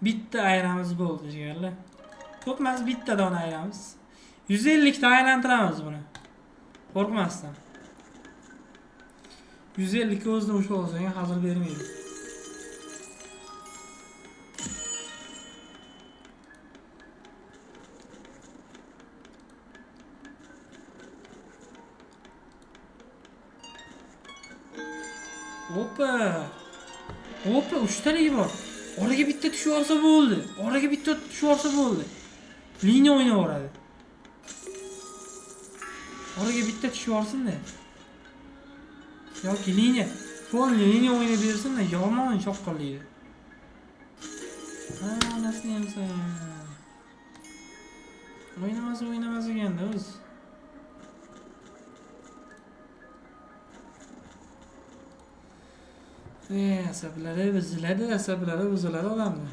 Bitta ayramiz bo'ldi, jigarlar. Ko'p emas, bitta dona ayramiz. 150 ta aylantiramiz buni. Qo'rqmasdan. 150 ga o'zini ushlab olsang hazil bermaydi. Opa. Opa, 3 taligi bor. Oraga bitta tushib olsa bo'ldi. Oraga bitta tushib olsa bo'ldi. Liniya o'ynayveradi. Oraga bitta tushib olsin-da. Yoki liniya, polni liniya o'ynab bersin-da, yomon choqqonlaydi. Ha, onasini yemsin. O'ynamasa o'ynamas ekanda o'zi. Asablari buziladi, asablari buziladi odamni.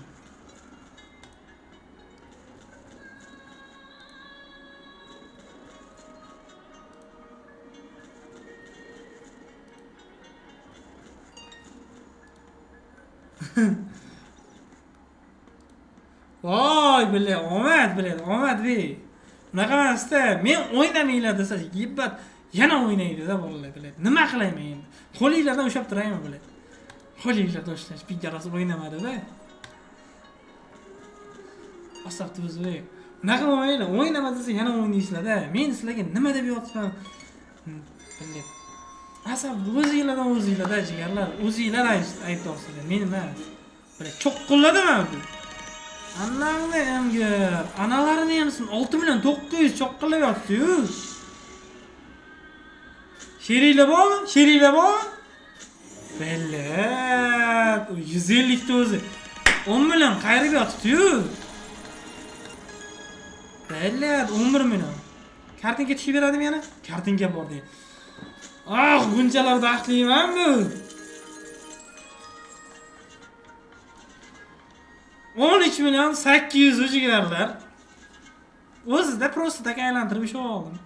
Voy, bile, omad bile, omad be. Unaqa emasda, men o'ynamanglar desa, yibbat yana o'ynaydi-da bolalar bile. Nima qilayman endi? Qo'linglardan ushlab turaymi bile? Qo'linglardan ushlash bitta o'ynamadi-da. Asabni buzib. Unaqa bo'lmanglar, o'ynama desa yana o'ynaysizlar-da. Men sizlarga nima deb yotibman? Bile. Asab o'zinglardan o'zinglarda jigarlar, o'zinglar aybdorsizlar, men emas. Bile cho'qqilladimi bu? Annangni emgir, analarini emsin, 6 million 900 cho'qqillab yotdi-yu. Sheriklar bormi? Sheriklar bormi? Bellat, u 150 ta o'zi 10 million qayirib yotibdi-yu. Bellat, 11 million. Kartinka tushib beradimi yana? Kartinka bor deydi. Ah, bunchalar baxtliman bu. 13 million 800 jigarlar. O'zida prosta tak aylantirib ishlab oldim.